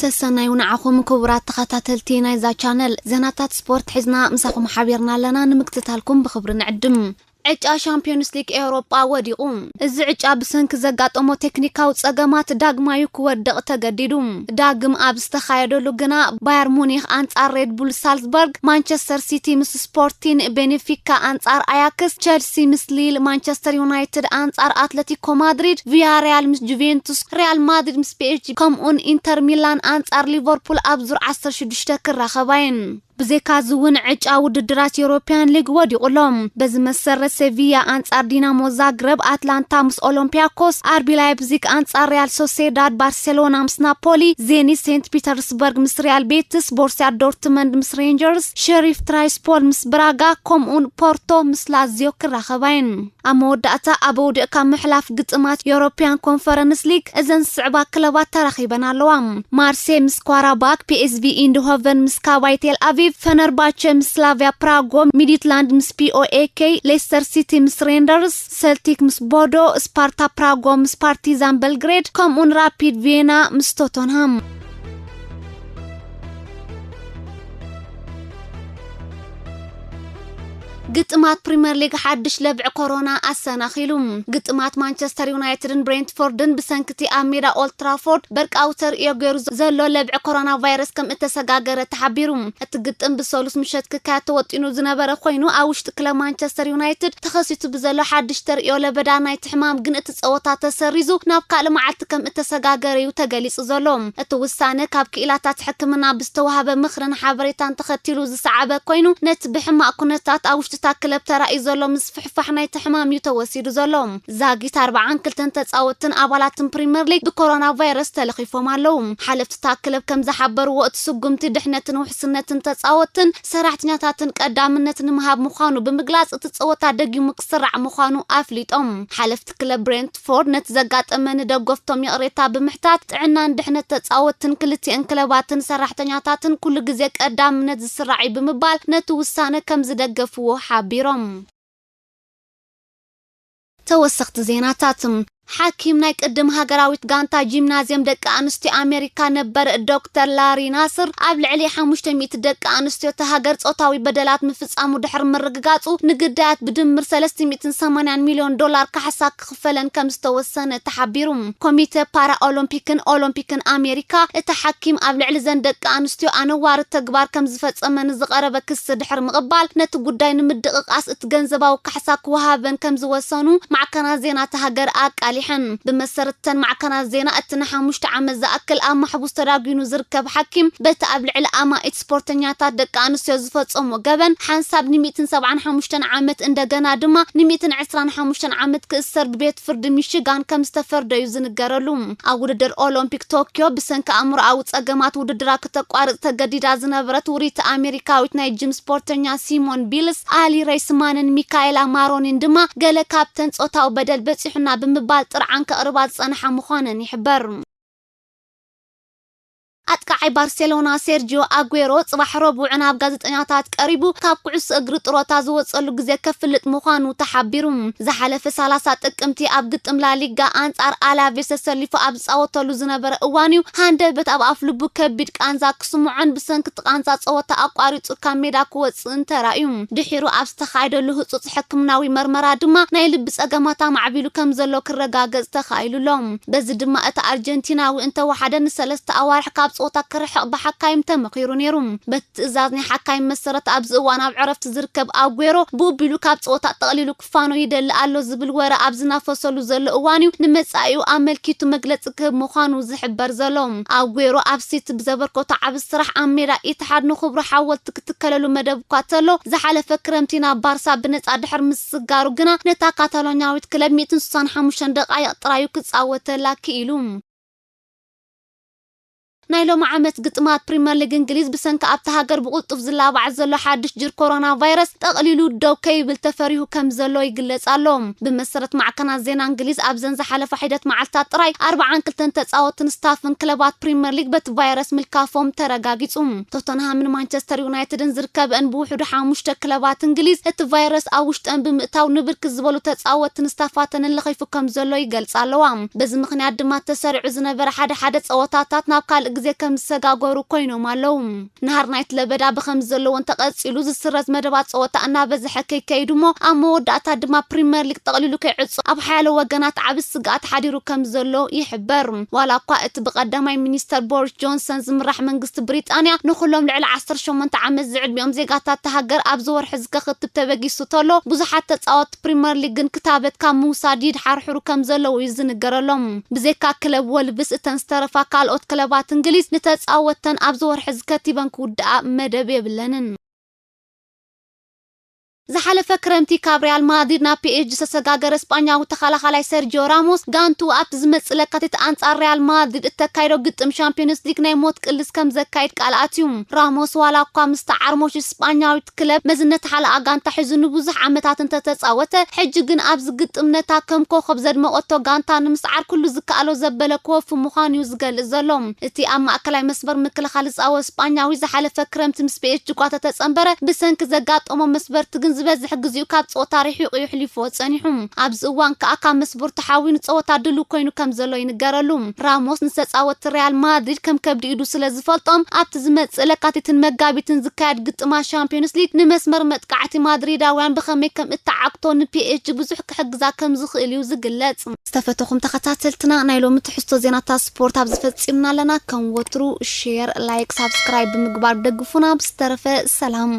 ተሰናዩ ንዓኹም ክቡራት ተኸታተልቲ ናይዛ ቻነል፣ ዜናታት ስፖርት ሒዝና ምሳኹም ሓቢርና ኣለና። ንምክትታልኩም ብኽብሪ ንዕድም። ዕጫ ሻምፒዮንስ ሊግ ኤውሮጳ ወዲቑ። እዚ ዕጫ ብሰንኪ ዘጋጠሞ ቴክኒካዊ ጸገማት ዳግማዩ ክወድቕ ተገዲዱ። ዳግም ኣብ ዝተኻየደሉ ግና፣ ባየር ሙኒክ ኣንጻር ሬድ ቡል ሳልዝበርግ፣ ማንቸስተር ሲቲ ምስ ስፖርቲን፣ ቤኔፊካ ኣንጻር ኣያክስ፣ ቸልሲ ምስ ሊል፣ ማንቸስተር ዩናይትድ ኣንጻር ኣትለቲኮ ማድሪድ፣ ቪያሪያል ምስ ጁቬንቱስ፣ ሪያል ማድሪድ ምስ ፒ ኤስ ጂ፣ ከምኡን ኢንተር ሚላን ኣንጻር ሊቨርፑል ኣብ ዙር ዓሰርተ ሽዱሽተ ክራኸባ እየን። ብዘይካዚ እውን ዕጫ ውድድራት ዩሮፕያን ሊግ ወዲቑ ኣሎ። በዚ መሰረት፣ ሴቪያ ኣንጻር ዲናሞ ዛግረብ፣ ኣትላንታ ምስ ኦሎምፒያኮስ፣ ኣርቢ ላይፕዚግ ኣንጻር ሪያል ሶሴዳድ፣ ባርሴሎና ምስ ናፖሊ፣ ዜኒት ሴንት ፒተርስበርግ ምስ ሪያል ቤትስ፣ ቦርሲያ ዶርትመንድ ምስ ሬንጀርስ፣ ሸሪፍ ትራይስፖል ምስ ብራጋ፣ ከምኡን ፖርቶ ምስ ላዚዮ ክራኸባ እየን። ኣብ መወዳእታ፣ ኣብ ውድእ ካብ ምሕላፍ ግጥማት ዩሮፕያን ኮንፈረንስ ሊግ፣ እዘን ዝስዕባ ክለባት ተራኺበን ኣለዋ። ማርሴ ምስ ኳራባክ፣ ፒ ኤስ ቪ ኢንድሆቨን ምስ ካባይ ቴል ኣቪቭ፣ ፈነርባቸ ምስ ስላቪያ ፕራጎ፣ ሚድትላንድ ምስ ፒ ኦ ኤ ኬ፣ ሌስተር ሲቲ ምስ ሬንደርስ፣ ሰልቲክ ምስ ቦዶ፣ ስፓርታ ፕራጎ ምስ ፓርቲዛን በልግሬድ፣ ከምኡን ራፒድ ቪየና ምስ ቶተንሃም። ግጥማት ፕሪምየር ሊግ ሓድሽ ለብዒ ኮሮና ኣሰናኺሉ። ግጥማት ማንቸስተር ዩናይትድን ብሬንትፎርድን ብሰንክቲ ኣብ ሜዳ ኦልድ ትራፎርድ በርቃዊ ተርእዮ ገይሩ ዘሎ ለብዒ ኮሮና ቫይረስ ከም እተሰጋገረ ተሓቢሩ። እቲ ግጥም ብሰሉስ ምሸት ክካየድ ተወጢኑ ዝነበረ ኮይኑ፣ ኣብ ውሽጢ ክለብ ማንቸስተር ዩናይትድ ተኸሲቱ ብዘሎ ሓድሽ ተርእዮ ለበዳ ናይቲ ሕማም ግን እቲ ጸወታ ተሰሪዙ ናብ ካልእ መዓልቲ ከም እተሰጋገረ እዩ ተገሊጹ ዘሎ። እቲ ውሳነ ካብ ክኢላታት ሕክምና ብዝተዋህበ ምኽርን ሓበሬታን ተኸቲሉ ዝሰዓበ ኮይኑ፣ ነቲ ብሕማቕ ኩነታት ኣብ ውሽጢ እታ ክለብ ተራእዩ ዘሎ ምስፍሕፋሕ ናይቲ ሕማም እዩ ተወሲዱ ዘሎ። ዛጊት ኣርብዓን ክልተን ተጻወትትን ኣባላትን ፕሪምየር ሊግ ብኮሮና ቫይረስ ተለኺፎም ኣለዉ። ሓለፍቲ እታ ክለብ ከም ዝሓበርዎ፣ እቲ ስጉምቲ ድሕነትን ውሕስነትን ተጻወትትን ሰራሕተኛታትን ቀዳምነት ንምሃብ ምዃኑ ብምግላጽ፣ እቲ ጸወታ ደጊሙ ክስራዕ ምዃኑ ኣፍሊጦም። ሓለፍቲ ክለብ ብሬንትፎርድ ነቲ ዘጋጠመ ንደገፍቶም ይቕሬታ ብምሕታት፣ ጥዕናን ድሕነት ተጻወትትን ክልቲአን ክለባትን ሰራሕተኛታትን ኩሉ ግዜ ቀዳምነት ዝስራዕ እዩ ብምባል፣ ነቲ ውሳነ ከም ዝደገፍዎ ሓቢሮም። ተወሰኽቲ ዜናታት። ሓኪም ናይ ቅድም ሃገራዊት ጋንታ ጂምናዝየም ደቂ ኣንስትዮ ኣሜሪካ ነበር ዶክተር ላሪ ናስር፣ ኣብ ልዕሊ ሓሙሽተ ሚእቲ ደቂ ኣንስትዮ እታ ሃገር ጾታዊ በደላት ምፍጻሙ ድሕሪ ምርግጋጹ፣ ንግዳያት ብድምር ሰለስተ ሚእትን ሰማንያን ሚልዮን ዶላር ካሕሳ ክኽፈለን ከም ዝተወሰነ ተሓቢሩ። ኮሚተ ፓራ ኦሎምፒክን ኦሎምፒክን ኣሜሪካ፣ እቲ ሓኪም ኣብ ልዕሊ ዘን ደቂ ኣንስትዮ ኣነዋሪ ተግባር ከም ዝፈጸመ ንዝቐረበ ክሲ ድሕሪ ምቕባል፣ ነቲ ጉዳይ ንምድቕቓስ እቲ ገንዘባዊ ካሕሳ ክወሃበን ከም ዝወሰኑ ማዕከናት ዜና እታ ሃገር ኣቃሊሐን። ብመሰረት እተን ማዕከናት ዜና፣ እቲ ንሓሙሽተ ዓመት ዝኣክል ኣብ ማሕቡስ ተዳጒኑ ዝርከብ ሓኪም፣ በቲ ኣብ ልዕሊ ኣማኢት ስፖርተኛታት ደቂ ኣንስትዮ ዝፈጸሞ ገበን፣ ሓንሳብ ንሚእትን ሰብዓን ሓሙሽተን ዓመት፣ እንደገና ድማ ንሚእትን ዕስራን ሓሙሽተን ዓመት ክእሰር ብቤት ፍርዲ ሚሽጋን ከም ዝተፈርደ እዩ ዝንገረሉ። ኣብ ውድድር ኦሎምፒክ ቶክዮ ብሰንኪ ኣእምሮኣዊ ጸገማት ውድድራ ክተቋርጽ ተገዲዳ ዝነበረት ውሪት ኣሜሪካዊት ናይ ጂም ስፖርተኛ ሲሞን ቢልስ፣ ኣሊ ሬስማንን ሚካኤላ ማሮኒን ድማ ገለ ካብተን ጾታዊ በደል በጺሑና ብምባል ጥርዓን ከቕርባ ዝጸንሓ ምዃነን ይሕበር። ኣጥቃዓይ ባርሴሎና ሴርጂዮ ኣጉዌሮ ጽባሕ ረቡዕ ናብ ጋዜጠኛታት ቀሪቡ፣ ካብ ኩዕሶ እግሪ ጥሮታ ዝወጸሉ ግዜ ከፍልጥ ምዃኑ ተሓቢሩ። ዝሓለፈ ሰላሳ ጥቅምቲ ኣብ ግጥም ላሊጋ ኣንጻር ኣላቬስ ተሰሊፉ ኣብ ዝጻወተሉ ዝነበረ እዋን እዩ፣ ሃንደበት ኣብ ኣፍ ልቡ ከቢድ ቃንዛ ክስምዖን ብሰንኪ እቲ ቃንዛ ጸወታ ኣቋሪጹ ካብ ሜዳ ክወጽእን ተራእዩ። ድሒሩ ኣብ ዝተኻየደሉ ህጹጽ ሕክምናዊ መርመራ ድማ ናይ ልቢ ጸገማት ኣማዕቢሉ ከም ዘሎ ክረጋገጽ ተኻኢሉ ኣሎ። በዚ ድማ እቲ ኣርጀንቲናዊ እንተወሓደ ንሰለስተ ኣዋርሕ ካብ ጸወታ ክርሕቕ ብሓካይም ተመኺሩ ነይሩ። በቲ ትእዛዝ ናይ ሓካይም መሰረት ኣብዚ እዋን ኣብ ዕረፍቲ ዝርከብ ኣጉዌሮ ብኡቢሉ ካብ ጸወታ ጠቕሊሉ ክፋኖ ይደሊ ኣሎ ዝብል ወረ ኣብ ዝናፈሰሉ ዘሎ እዋን እዩ ንመጻኢኡ ኣመልኪቱ መግለጺ ክህብ ምዃኑ ዝሕበር ዘሎ። ኣጉዌሮ ኣብ ሲቲ ብዘበርከቶ ዓቢ ስራሕ ኣብ ሜዳ ኢትሓድ ንክብሩ ሓወልቲ ክትከለሉ መደብ እኳ ተሎ፣ ዝሓለፈ ክረምቲ ናብ ባርሳ ብነጻ ድሕሪ ምስጋሩ ግና ነታ ካታሎኛዊት ክለብ ሚእትን ስሳን ሓሙሽተን ደቓይቕ ጥራዩ ክጻወተላ ክኢሉ። ናይ ሎም ዓመት ግጥማት ፕሪምየር ሊግ እንግሊዝ ብሰንኪ ኣብታ ሃገር ብቕልጡፍ ዝላባዕ ዘሎ ሓድሽ ጅር ኮሮና ቫይረስ ጠቕሊሉ ደው ከይብል ተፈሪሁ ከም ዘሎ ይግለጽ ኣሎ። ብመሰረት ማዕከናት ዜና እንግሊዝ፣ ኣብዘን ዝሓለፋ ሒደት መዓልታት ጥራይ ኣርብዓን ክልተን ተጻወትን ስታፍን ክለባት ፕሪምየር ሊግ በቲ ቫይረስ ምልካፎም ተረጋጊጹ። ቶተንሃምን ማንቸስተር ዩናይትድን ዝርከበን ብውሕዱ ሓሙሽተ ክለባት እንግሊዝ፣ እቲ ቫይረስ ኣብ ውሽጠን ብምእታው ንብርክት ዝበሉ ተጻወትን ስታፋተንን ለኺፉ ከም ዘሎ ይገልጻ ኣለዋ። በዚ ምኽንያት ድማ ተሰሪዑ ዝነበረ ሓደ ሓደ ጸወታታት ናብ ካልእ ግዜ ከም ዝሰጋገሩ ኮይኖም ኣለዉ። ናህር ናይቲ ለበዳ ብኸም ዘለዎ እንተቐጺሉ፣ ዝስረዝ መደባት ጸወታ እናበዝሐ ከይከይድ እሞ፣ ኣብ መወዳእታ ድማ ፕሪምየር ሊግ ጠቕሊሉ ከይዕጾ ኣብ ሓያሎ ወገናት ዓቢ ስግኣት ሓዲሩ ከም ዘሎ ይሕበር። ዋላ እኳ እቲ ብቐዳማይ ሚኒስተር ቦሪስ ጆንሰን ዝምራሕ መንግስቲ ብሪጣንያ ንኹሎም ልዕሊ ዓሰርተ ሸሞንተ ዓመት ዝዕድሚኦም ዜጋታት እታ ሃገር ኣብዚ ወርሒ እዚ ከኽትብ ተበጊሱ ተሎ፣ ብዙሓት ተጻወትቲ ፕሪምየር ሊግ ግን ክታበት ካብ ምውሳድ ይድሓርሕሩ ከም ዘለዉ እዩ ዝንገረሎም። ብዘይካ ክለብ ወልቭስ፣ እተን ዝተረፋ ካልኦት ክለባት እንግሊዝ ንተጻወተን ኣብዚ ወርሒ እዚ ከቲበን ክውድኣ መደብ የብለንን። ዝሓለፈ ክረምቲ ካብ ሪያል ማድሪድ ናብ ፒ ኤስ ጂ ዝተሰጋገረ ስጳኛዊ ተኸላኻላይ ሰርጂዮ ራሞስ፣ ጋንቱ ኣብቲ ዝመጽእ ለካቲት ኣንጻር ሪያል ማድሪድ እተካይዶ ግጥም ሻምፒዮንስ ሊግ ናይ ሞት ቅልስ ከም ዘካይድ ቃል ኣትዩ። ራሞስ ዋላ እኳ ምስታ ዓርሞሽ ስጳኛዊት ክለብ መዝነት ሓለኣ ጋንታ ሒዙ ንብዙሕ ዓመታት እንተተጻወተ፣ ሕጂ ግን ኣብዚ ግጥም ነታ ከም ኮኸብ ዘድመቐቶ ጋንታ ንምስዓር ኩሉ ዝከኣሎ ዘበለ ክወፊ ምዃኑ እዩ ዝገልጽ ዘሎ። እቲ ኣብ ማእከላይ መስመር ምክልኻል ዝጻወት ስጳኛዊ ዝሓለፈ ክረምቲ ምስ ፒ ኤስ ጂ እኳ ተተጸንበረ፣ ብሰንኪ ዘጋጠሞ መስበርቲ ግን ዝበዝሕ ግዜኡ ካብ ጸወታ ርሒቑ እዩ ኣሕሊፍዎ ጸኒሑ። ኣብዚ እዋን ከኣ ካብ መስበርቱ ሓዊኑ ጸወታ ድሉው ኮይኑ ከም ዘሎ ይንገረሉ። ራሞስ ንተጻወትቲ ሪያል ማድሪድ ከም ከብዲ ኢዱ ስለ ዝፈልጦም፣ ኣብቲ ዝመጽእ ለካቲትን መጋቢትን ዝካየድ ግጥማት ሻምፒዮንስ ሊግ ንመስመር መጥቃዕቲ ማድሪዳውያን ብኸመይ ከም እተዓግቶ ን ፒ ኤስ ጂ ብዙሕ ክሕግዛ ከም ዝኽእል እዩ ዝግለጽ። ዝተፈተኹም ተኸታተልትና፣ ናይ ሎሚ ትሕዝቶ ዜናታት ስፖርት ኣብዚ ፈጺምና ኣለና። ከም ወትሩ ሼር፣ ላይክ፣ ሳብስክራይብ ብምግባር ደግፉና። ብዝተረፈ ሰላም።